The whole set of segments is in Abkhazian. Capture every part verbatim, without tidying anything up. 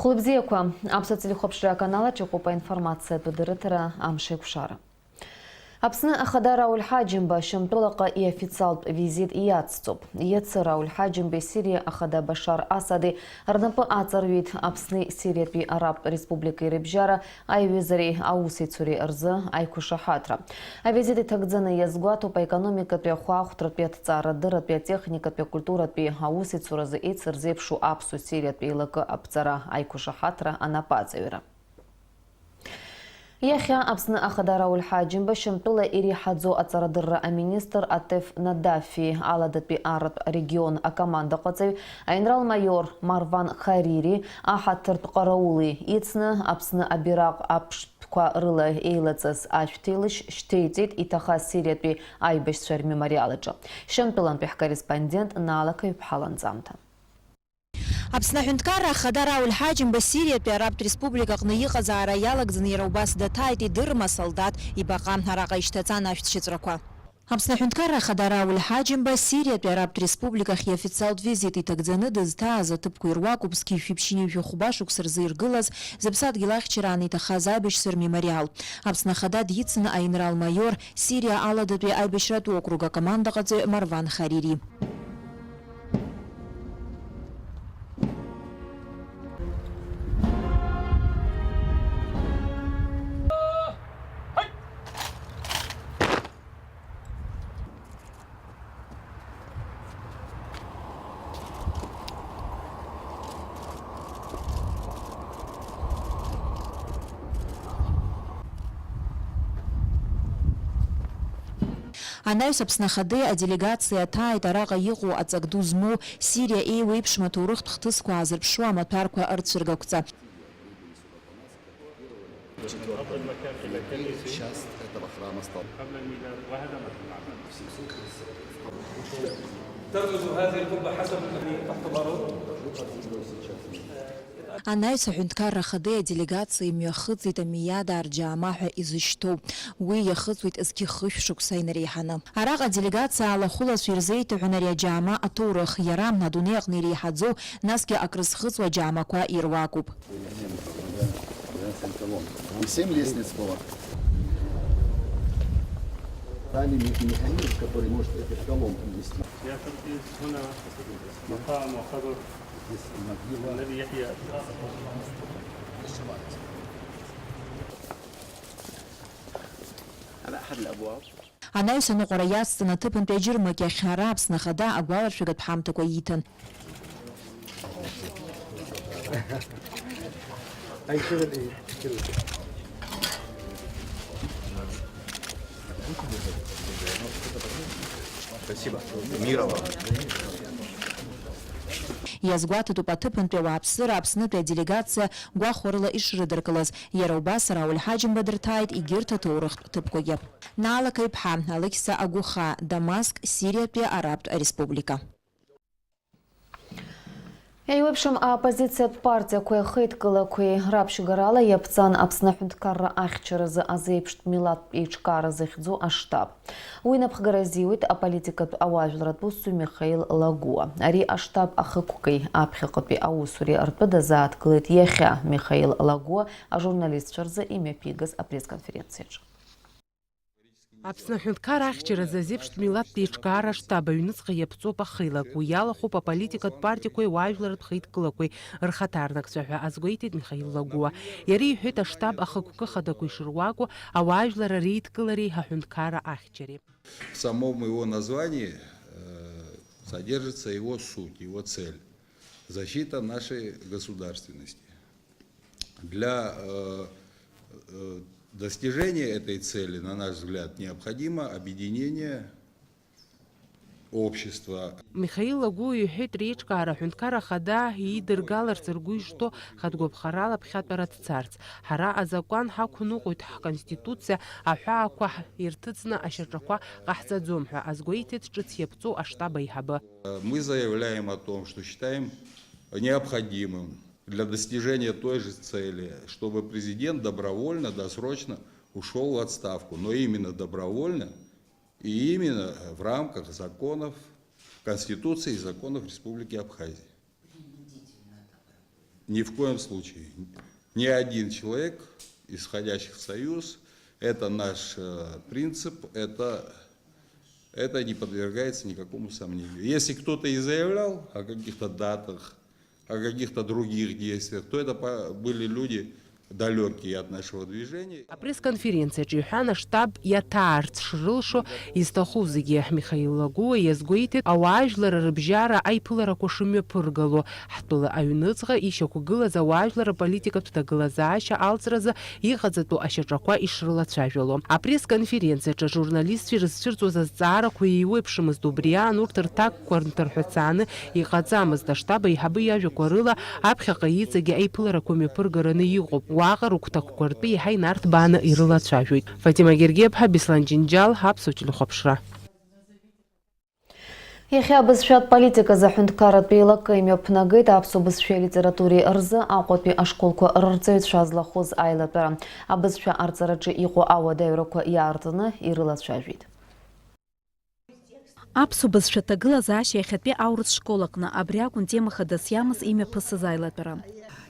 Хәлыбзиақәа, Аԥсуа телехәаԥшра аканалаҿ иҟоуп аинформациатә дырраҭара Амшеикәшара. Аԥсны Ахада Рауль Ҳаџьымба Шьамтәылаҟа иофициалтә визит иацҵоуп. Иацы Рауль Ҳаџьымбеи Сириа Ахада Башар Асади рнапы аҵарҩит Аԥсни Сириатәи Арабтә Республикеи рыбжьара аиҩызареи аусеицуреи рзы аиқәышаҳаҭра. Авизит иҭагӡаны иазгәаҭоуп аекономикатәи, ахәаахәҭратәи, аҭҵаарадырратәи, атехникатәи, акультуратәи аусеицуразы еицырзеиԥшу аԥсуа-сириатә еилакы аԥҵара аиқәышаҳаҭра анапаҵаҩра. Иахьа Аԥсны Ахада Рауль Ҳаџьымба Шьамтәыла иреиҳаӡоу аҵарадырра аминистр Атеф Надафи, Аладатәи арратә регион акомандаҟаҵаҩ аинрал-маиор Марван Харири аҳаҭыртә ҟараули ицны Аԥсны абираҟ аԥштәқәа рыла еилаҵаз ашәҭ еилышь шьҭеиҵеит иҭахаз Сириатәи аибашьцәа рмемориал аҿы. Шьамтәылантәи ҳкорреспондент Наала Қаҩԥҳа ланҵамҭа. Аԥсны Аҳәынҭқарра Ахада Рауль Ҳаџьымба Сириатәи Арабтә Республика аҟны иҟазаара иалагӡаны иара убас даҭааит идырма асолдаҭ ибаҟа. Араҟа ишьҭаҵан ашәҭшьыҵәрақәа. Аԥсны Аҳәынҭқарра Ахада Рауль Ҳаџьымба Сириатәи Арабтә Республикахь иофициалтә визит иҭагӡаны дызҭааз аҭыԥқәа ируакуп зқьи жәшәи ԥшьынҩажәи хәба шықәса рзы иргылаз зыԥсадгьыл ахьчараан иҭахаз аибашьцәа рмемориал. Аԥсны Ахада дицны аинрал-маиор, Сириа Аладатәи аибашьратә округ акомандаҟаҵаҩ Марван Харири. Анаҩс Аԥсны Ахадеи аделегациеи аҭааит араҟа иҟоу аҵак ду змоу Сириа еиуеиԥшым аҭоурыхтә хҭысқәа аазырԥшуа амаҭәарқәа рцәыргақәҵа. Часть этого храма стала. ترمز هذه القبة حسب الذي تحت الأرض. Анаҩс Аҳәынҭқарра Ахадеи аделегациеи имҩахыҵит Амиадаа рџьаама ҳәа изышьҭоу, уи иахыҵуеит зқьи хышә шықәса инареиҳаны. Араҟа аделегациа алахәылацәа ирзеиҭаҳәан ари аџьаама аҭоурых, иара адунеи аҟны иреиҳаӡоу, насгьы акрызхыҵуа аџьаамақәа ируакуп. И семь лестниц было. Дали ме-, механизм, который может этот колонн привести. يا تركي، هنا مقام وقبر النبي يحيى. هذا أحد الأبواب. Анаҩс аныҟәара иацҵаны аҭыԥантәи аџьырмыкьахь ара Аԥсны Ахада агәаларшәагатә ҳамҭақәа ииҭан. Спасибо. Мира вам. Иазгәаҭатәуп аҭыԥантәи ауааԥсыра Аԥснытәи аделегациа гәахәарыла ишрыдыркылаз, иара убас Рауль Ҳаџьымба дырҭааит егьырҭ аҭоурыхтә ҭыԥқәагьы. Наала Қаҩԥҳа, Алықьса Агәыхаа, Дамаск, Сириатәи Арабтә Республика. Еиуеиԥшым аоппозициатә партиақәеи ахеидкылақәеи раԥшьгарала иаԥҵан Аԥсны аҳәынҭқарра ахьчаразы азеиԥштә милаҭтә еиҿкаара захьӡу аштаб. Уи напхгара азиуеит аполитикатә ауаажәларратә усзуҩ Михаил Лагәуа. Ари аштаб ахықәкеи аԥхьаҟатәи аусуреи ртәы дазааҭгылеит иахьа Михаил Лагәуа ажурналистцәа рзы имҩаԥигаз апресс-конференциаҿы. Аԥсны аҳәынҭқар ахьчаразы азеиԥштә милаҭтә еиҿкаара аштаб аҩныҵҟа иаԥҵоуп ахеилак. Уи иалахәуп аполитикатә партиақәеи ауаажәларратә хеидкылақәеи рхаҭарнакцәа ҳәа азгәеиҭеит Михаил Лагәуа. Иара иҳәеит аштаб ахықәкы хадақәа ишыруаку ауаажәлар реидкылареи аҳәынҭқарра ахьчареи. В самом его названии, э, содержится его суть, его цель. Защита нашей государственности. Для, э, э, достижения этой цели, на наш взгляд, необходимо объединение общества. Михаил Лагәуа иҳәеит, реиҿкаара аҳәынҭқар ахада иидыргаларц ргәы ишҭоу хатә гәаԥхарала ԥхьатәара дцарц. Ҳара азакәан ҳақәныҟәоит, ҳконституциа аҳәаақәа ҳ-, ирҭыҵны ашьаҿақәа ҟаҳҵаӡом ҳәа азгәеиҭеит ҿыц иаԥҵоу аштаб аиҳабы. Мы заявляем о том, что считаем необходимым для достижения той же цели, чтобы президент добровольно, досрочно ушёл в отставку, но именно добровольно и именно в рамках законов, Конституции и законов Республики Абхазия. Ни в коем случае. Ни один человек из входящих в Союз, это наш э, принцип, это, это не подвергается никакому сомнению. Если кто-то и заявлял о каких-то датах, о каких-то других действиях, то это были люди далекие от нашего движения. Апресс-конференциаҿы иҳәан, аштаб иаҭаарц шрылшо изҭаху зегьы. Михаил Лагәуа иазгәеиҭеит, ауаажәлар рыбжьара аиԥыларақәа шымҩаԥыргало, ҳтәыла аҩныҵҟа ишьақәгылаз ауаажәлар аполитикатә ҭагылазаашьа алҵразы иҟаҵатәу ашьаҿақәа ишрылацәажәало. Апресс-конференциаҿы ажурналистцәа ирызцәырҵуаз азҵаарақәа еиуеиԥшымызт, убри аан урҭ рҭакқәа нҭырҳәацааны иҟаҵамызт. Аштаб аиҳабы иажәақәа рыла, аԥхьаҟа иҵегьы аиԥыларақәа мҩаԥыргараны иҟоуп. Уаҟа рыгәҭакқәа ртәы еиҳа инарҭбааны ирылацәажәоит. Фатима Гергиаԥҳа, Беслан Џьынџьал, Аԥсуа телехәаԥшра. Иахьа абызшәатә политиказы аҳәынҭқарратә еилакы имҩаԥнагеит аԥсуа бызшәеи алитературеи рзы Аҟәатәи ашколқәа рырҵаҩцәа злахәыз аилатәара. Абызшәа арҵараҿы иҟоу ауадаҩрақәа иаартны ирылацәажәеит. Аԥсуа бызшәа ҭагылазаашьа иахьатәи аурыс школ аҟны абри акәын тема хадас иамаз имҩаԥысыз аилатәара.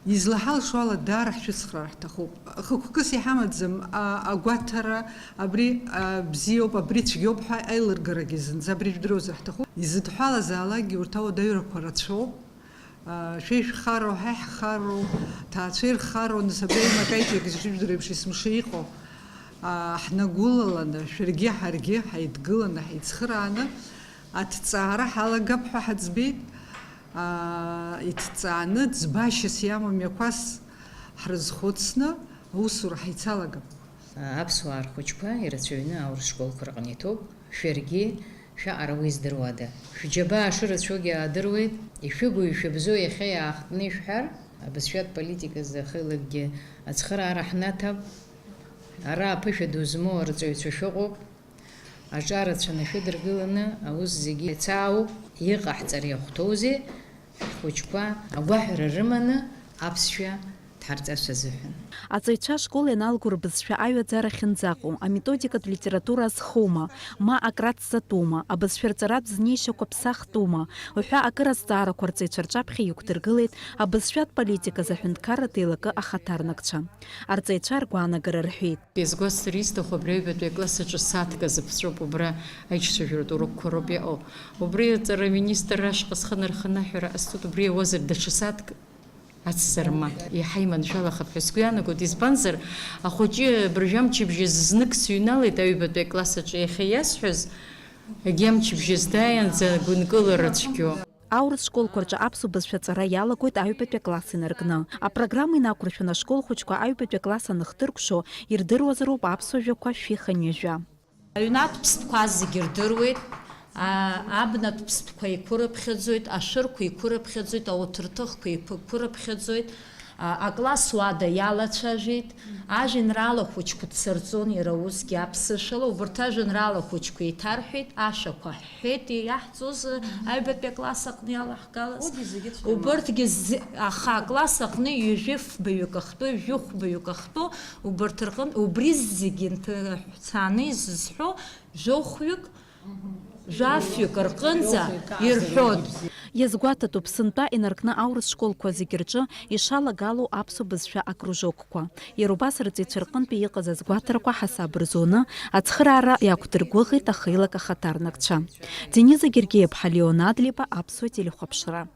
Излаҳалшо ала, даара ҳшәыцхраар ҳҭахуп. Хықәкыс иҳамаӡам, а, агәаҭара, абри, а, бзиоуп, абри цәгьоуп ҳәа аилыргарагьы зынӡа абри жәдыруазар ҳҭахуп. Изыдҳәалазаалакгьы урҭ ауадаҩрақәа рацәоуп. А, шәа ишәхароу, ҳа иаҳхароу, ҭаацәа ирхароу, нас абри аимак-аиҿак зҿыжәдыруа еиԥш есымша иҟоу, а, ҳнагәылаланы, шәаргьы ҳаргьы ҳаидгыланы, ҳаицхырааны, аҭҵаара ҳалагап ҳәа ҳаӡбеит. Аа, иҭҵааны ӡбашьас иамоу мҩақәас ҳрызхәыцны аусура ҳаицалагап. Аԥсуаа рхәыҷқәа ирацәаҩны аурыс школқәа рҟны иҭоуп. Шәаргьы шәаҟара уи здыруада? Шәџьабаа шырацәоугьы аадыруеит. Ишәыгу, ишәыбзоу иахьа иаахтны ишәҳәар, абызшәатә политиказы ахеилакгьы ацхыраара ҳнаҭап. Ара аԥышәа ду змоу арҵаҩцәа шәыҟоуп. Аҿарацәа нашәыдыргыланы аус зегьы еицаауп. Иҟаҳҵар иахәҭоузеи, ҳхәыҷқәа агәаҳәара рыманы аԥсшәа дҳарҵарц азыҳәан. Аҵаҩцәа ашкол ианалго рбызшәа аҩаӡара ахьынӡаҟоу, аметодикатә литература азхоума, ма акраҵзатәума, абызшәа рҵаратә знеишьақәа ԥсахтәума уҳәа акыр азҵаарақәа арҵаҩцәа рҿаԥхьа иқәдыргылеит абызшәатә политиказы аҳәынҭқарратә еилакы ахаҭарнакцәа. Арҵаҩцәа ргәаанагара рҳәеит. Изгәасҭар исҭаху, абри аҩбатәи акласс аҿы сааҭк азы ԥҵәоуп, убра аиҿцәажәаратә урокқәа роуп иҟоу. Убри аҵара аминистр ашҟа схы нарханы аҳәара ҟасҵоит, убри иауазар даҽа сааҭк ацзарма. Иаҳа иманшәалахап ҳәа сгәы иаанагоит, избанзар, ахәыҷы абыржәы амчыбжьа знык сыҩналеит аҩбатәи акласс аҿы, иахьа иасҳәаз, егьи амчыбжьа здааиаанӡа гәынкылара цәгьоуп. Аурыс школқәа рҿы аԥсуа бызшәа аҵара иалагоит аҩбатәи акласс инаркны. Апрограмма инақәыршәаны ашкол хәыҷқәа аҩбатәи акласс аныхдыркәшо, ирдыруазароуп аԥсуа жәақәа шәи хынҩажәа. Аҩнатә ԥстәқәа зегьы рдыруеит, а, абнатә ԥстәқәа еиқәырыԥхьаӡоит, ашәырқәа еиқәырыԥхьаӡоит, ауҭырҭыхқәа еиқәырыԥхьаӡоит. А, акласс уада иалацәажәеит, ажәеинраала хәыҷқәа дсырҵон иара усгьы аԥсышәала, убарҭ ажәеинраала хәыҷқәа еиҭарҳәеит, ашәақәа ҳҳәеит, иаҳҵоз, аҩбатәи акласс аҟны иалаҳгалаз. Убарҭгьы зегьы цәгьала. Убарҭгьы зи-, аха акласс аҟны ҩажәи фбаҩык ахтәы, жәохәбаҩык ахтәы, убарҭ рҟын, убри зегьы нҭыҳәцааны изызҳәо жәохәҩык, Жәафҩык рҟынӡа ирҳәоит. Иазгәаҭатәуп, сынтәа инаркны аурыс школқәа зегьы рҿы ишалагало аԥсуа бызшәа акружокқәа. Иара убас арҵаҩцәа рҟынтәи иҟаз азгәаҭарақәа ҳасаб рзуны ацхыраара иақәдыргәыӷит ахеилак ахаҭарнакцәа. Дениза Гергиаԥҳа, Леон Адлеиба, Аԥсуа телехәаԥшра.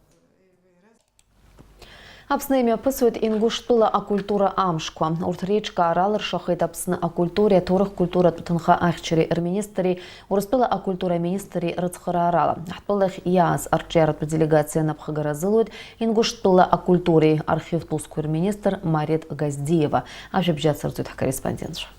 Аԥсны имҩаԥысуеит Ингушьтәыла акультура амшқәа. Урҭ реиҿкаара алыршахеит Аԥсны акультуреи аҭоурых-культуратә ҭынха ахьчареи рминистри Урыстәыла акультура аминистри рыцхыраарала. Ҳтәылахь иааз арҿиаратә делегациа анапхгара азылуеит Ингушьтәыла акультуреи архивтә усқәеи рминистр Марет Газдиева. Ажәабжь ацырҵоит ҳкорреспондентцәа.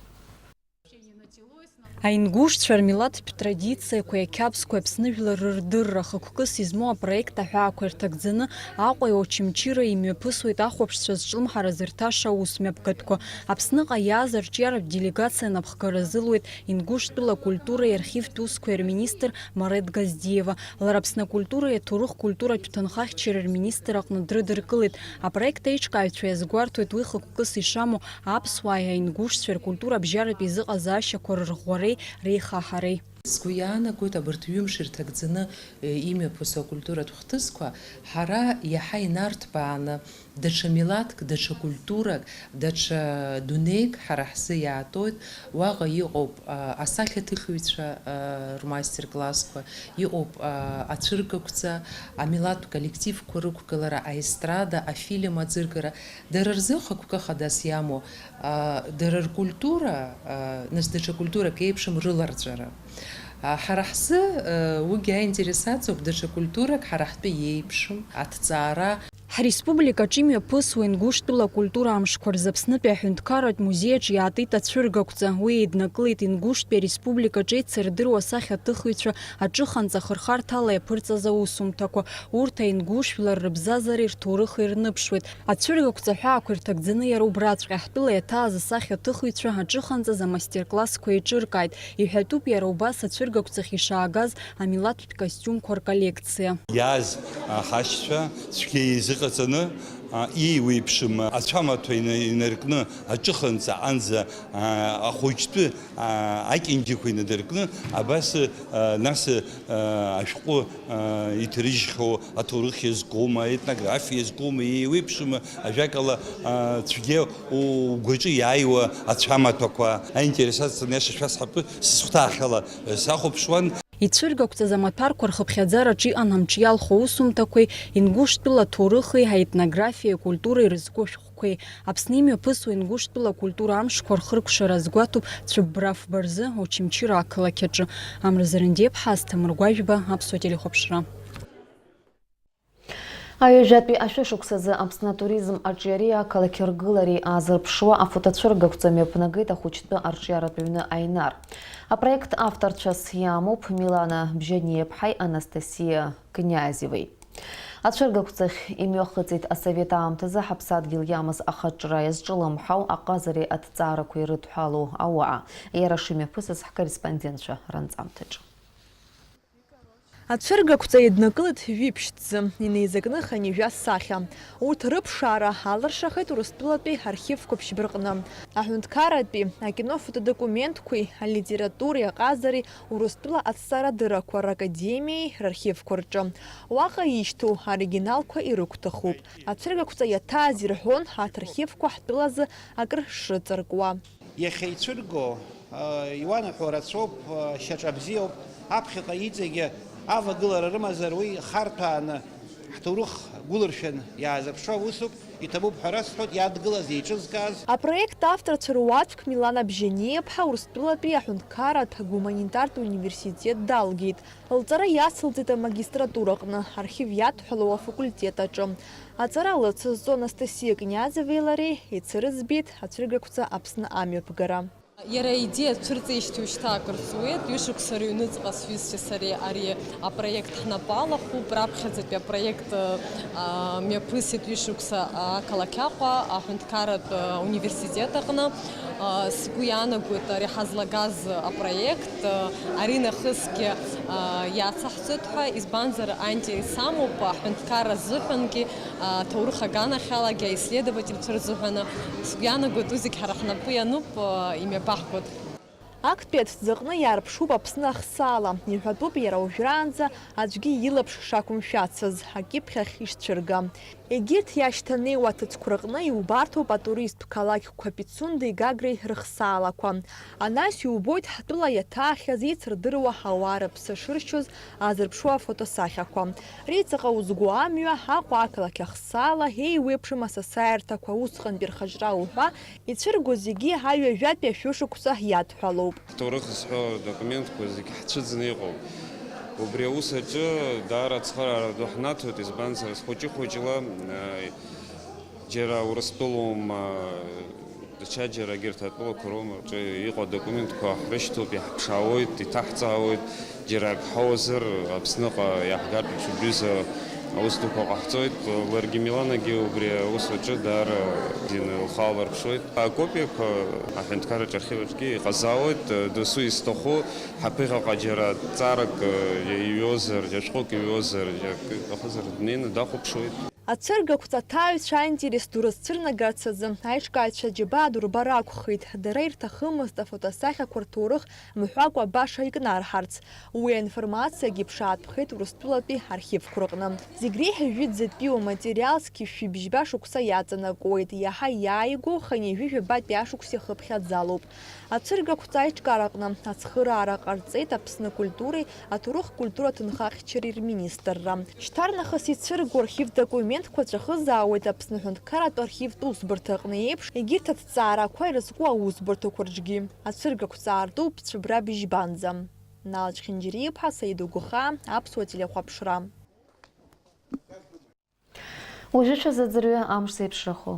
Аингушцәа рмилаҭтә традициақәеи ақьабзқәеи Аԥсны жәлар рырдырра хықәкыс измоу апроект аҳәаақәа ирҭагӡаны Аҟәеи Очамчыреи имҩаԥысуеит ахәаԥшцәа зҿлымҳара зырҭаша аус мҩаԥгатәқәа. Аԥсныҟа иааз арҿиаратә делегациа анапхгара азылуеит Ингушьтәыла акультуреи архивтә усқәеи рминистр Марет Газдиева. Лара Аԥсны акультуреи аҭоурых-культуратә ҭынхахьчареи рминистр аҟны дрыдыркылеит. Апроект аиҿкааҩцәа иазгәарҭоит уи хықәкыс ишамоу аԥсуааи аингушцәеи ркультура абжьаратәи изыҟазаашьақәа рырӷәӷәареи реихаҳареи. Сгәы иаанагоит, абарҭ ҩымш ирҭагӡаны, э, имҩаԥысуа акультуратә хҭысқәа ҳара иаҳа инарҭбааны, даҽа милаҭк, даҽа культурак, даҽа дунеик ҳара ҳзы иаатуеит. Уаҟа иҟоуп, а, асахьаҭыхҩцәа, а, рмастер-классқәа, иҟоуп, а, ацәыргақәҵа, амилаҭтә коллективқәа рықәгылара, аестрада, афильм аӡыргара, дара рзы хықәкы хадас иамоу, а, дара ркультура, а, нас даҽа культурак еиԥшым рыларҵәара. А, ҳара ҳзы, а, уигьы аинтерес аҵоуп, даҽа культурак ҳара ҳтәы иеиԥшым, аҭҵаара. Ҳреспубликаҿы имҩаԥысуа Ингушьтәыла акультура амшқәа рзы Аԥснытәи аҳәынҭқарратә музеи аҿы иаатит ацәыргақәҵа. Уи еиднакылеит Ингушьтәи ареспубликаҿы еицырдыруа асахьаҭыхҩцәа аҿыханҵа ахырхарҭала иаԥырҵаз аусумҭақәа. Урҭ аингушь жәлар рыбзазареи рҭоурыхи рныԥшуеит. Ацәыргақәҵа ҳәаақәа ирҭагӡаны иара убраҵәҟьа ҳтәыла иаҭааз асахьаҭыхыҩцәа аҿыханҵаз амастер-классқәа еиҿыркааит. Иҳәатәуп иара убас ацәыргақәҵахь ишаагаз амилаҭтә костиумқәа рколлекциа. Иааз ахашьцәа цәгьа еизыҟаҵаны, а, иеиуеиԥшым ацәамаҭәа ина-, инаркны аҿыханҵа анӡа, а, ахәыҷтәы, а, акьанџьақәа инадыркны абас, а, нас, а, ашәҟәы, а, иҭарыжьхьоу аҭоурых иазкума, аетнографиа иазкума, еиуеиԥшым, ажәакала, а, цәгьа у-, угәаҿы иааиуа ацәамаҭәақәа. Аинтерес ацҵаны, иаша шәасҳәап, сыхәҭаахьала, э, сахәаԥшуан. Ицәыргақәҵаз амаҭәарқәа рхыԥхьаӡараҿы иҟан амҿы иалху аусумҭақәеи, Ингушьтәыла аҭоурыхи, аетнографиеи, акультуреи рызку ашәҟәқәеи. Аԥсны имҩаԥысуа Ингушьтәыла акультура амшқәа рхыркәшара азгәаҭоуп Цәыббра афба рзы Очамчыра ақалақь аҿы. Амра Зарандиаԥҳа, Асҭамыр Гәажәба, Аԥсуа телехәаԥшра. Аҩажәатәи ашәышықәсазы Аԥсны атуризм аҿиареи ақалақь ргылареи аазырԥшуа афотоцәыргақәҵа мҩаԥнагеит ахәыҷтәы арҿиаратә ҩны Аинар. Апроект авторцәас иамоуп Милана Бжьаниаԥҳаи Анастасиа Князевеи. Ацәыргақәҵахь имҩахыҵит асовет аамҭазы ҳаԥсадгьыл иамаз ахаҿра иазҿлымҳау аҟазареи аҭҵаарақәеи ирыдҳәалоу ауаа. Иара шымҩаԥысыз ҳкорреспондентцәа ранҵамҭаҿы. Ацәыргақәҵа еиднакылеит жәиԥшь ҭӡы, инеизакны хынҩажәа сахьа. Урҭ рыԥшаара алыршахеит Урыстәылатәи архивқәа ԥшьба рҟны. Аҳәынҭқарратәи, акино-фотодокументқәеи, алитературеи аҟазареи Урыстәыла аҭҵаарадыррақәа ракадемиеи рархивқәа рҿы. Уаҟа ишьҭоу аоригиналқәа ирықәҭахуп. Ацәыргақәҵа иаҭааз ирҳәон, арҭ архивқәа ҳтәылазы акыр шрыҵаркуа. Иахьа ицәырго, а, иуанаҳәо рацәоуп, а, шьаҿа бзиоуп, аԥхьаҟа иҵегьы авагылара рымазар, уи харҭәааны ҳҭоурых гәылыршәан иаазырԥшуа усуп, иҭабуп ҳәа расҳәоит, иадгылаз, еиҿызкааз. Апроект авторцәа руаӡәк Милана Бжьаниаԥҳа Урыстәылатәи аҳәынҭқарратә гуманитартә университет далгеит. Лҵара иацылҵеит амагистратураҟны, архив иадҳәалоу афакультет аҿы. Аҵара лыцызҵо Анастасиа Книазовеи лареи еицырыӡбеит ацәыргақәҵа Аԥсны амҩаԥгара. Иара аидеиа цәырҵеижьҭеи уажәшьҭа акыр ҵуеит, ҩышықәса рыҩныҵҟа сҩызцәеи сареи ари апроект ҳнапы алахәуп, раԥхьаӡатәи апроект, а, мҩаԥысит ҩышықәса ақалақь Аҟәа аҳәынҭқарратә, а, университет аҟны. А, сгәы иаанагоит ари ҳазлагаз апроект, а, ари нахысгьы, а, иацаҳҵоит ҳәа, избанзар, аинтерес амоуп аҳәынҭқарра азыҳәангьы, а, аҭоурых аганахьалагьы, аисследовательцәа рзыҳәаны. Сгәы иаанагоит, уи зегь ҳара ҳнапы иануп, а, имҩаԥаҳгоит. Актәи аҭӡаҟны иаарԥшуп Аԥсны ахсаала, иҳәатәуп иара уажәраанӡа аӡәгьы илаԥш шақәымшәацыз, акьыԥхь ахь ишцәырга. Егьырҭ иашьҭанеиуа аҭыӡқәа рҟны иубарҭоуп атуристтә қалақьқәа Пицундеи Гагреи рыхсаалақәа. Анаҩс иубоит ҳтәыла иаҭаахьаз еицырдыруа ауаа рыԥсы шыршьоз азырԥшуа афотосахьақәа. Реиҵаҟа узго амҩа, Аҟәа ақалақь ахсаала, еиуеиԥшым асасааирҭақәа, усҟантәи рхаҿра уҳәа, ицәырго зегьы аҩажәатәи ашәышықәса иадҳәалоуп. Ҳҭоурых зҳәо адокументқәа зегьы ҳцәыӡны иҟоуп. Убри аус аҿы даара ацхыраара ду ҳнаҭоит, избанзар, хәыҷы-хәыҷла, а, џьара Урыстәылоума, даҽаџьара егьырҭ атәылақәа роума рҿы иҟоу адокументқәа ҳрышьҭоуп, иаҳԥшаауеит, иҭаҳҵаауеит, џьара ак ҳауазар, Аԥсныҟа иаҳгартә ҽыбҩыза аус дуқәа ҟаҳҵоит. Ларгьы Миланагьы убри аус аҿы даара бзианы лхы аларԥшуеит. Акопиақәа аҳәынҭқарраҿы архив аҿгьы иҟазаауеит, досу изҭаху, ҳаԥыхьаҟа џьара ҵарак иҩозар, џьара шәҟәык иҩозар, џьара акы иҭахызар днеины дахәаԥшуеит. Ацәыргақәҵа аҭааҩцәа аинтерес ду рызцәырнагарц азы аиҿкааҩцәа џьабаа ду рбар акәхеит. Дара ирҭахымызт афотосахьақәа рҭоурых мҳәакәа баша икнарҳарц. Уи аинформациагьы ԥшаатәхеит Урыстәылатәи архивқәа рҟны. Зегь реиҳа жәытәӡатәиу аматериал зқьи жәшәи бжьба шықәса иаҵанакуеит, иаҳа иааигәоу хынҩажәи жәабатәи ашықәси хыԥхьаӡалоуп. Ацәыргақәҵа аиҿкаараҟны ацхыраара ҟарҵеит Аԥсны акультуреи аҭоурых-культура ҭынхахьчареи рминистрра. Шьҭарнахыс ицәыргоу архивтә документқәа ҵәахызаауеит Аԥсны аҳәынҭқарратә архивтә усбарҭа аҟны еиԥш, егьырҭ аҭҵаарақәа ирызку аусбарҭақәа рҿгьы. Ацәыргақәҵа аартуп цәыбра быжьбанӡа. Налч Хинџьариа-иԥҳа, Саида Гәыхаа, Аԥсуа телехәаԥшра. Уажәы шәазыӡырҩы амш зеиԥшрахо.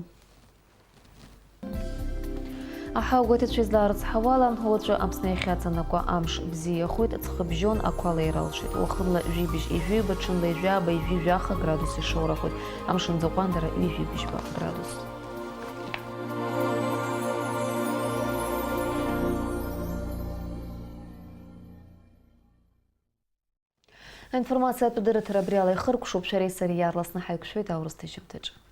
Аҳауагәаҭацәа излаарыцҳауала, уаҵәы Аԥсны иахьаҵанакуа амш бзиахоит, ҵхыбжьон ақәа леиралшоит. Уахынла жәибжь ижәиба, ҽынла ижәаба, ижәи жәаха градус ишоурахоит, амшын ӡаҟәандара ҩажәи быжьба градус. Аинформациатә дырраҭара абри ала ихыркәшоуп, шәареи сареи иаарласны ҳаиқәшәоит аурыс ҭыжьымҭаҿы.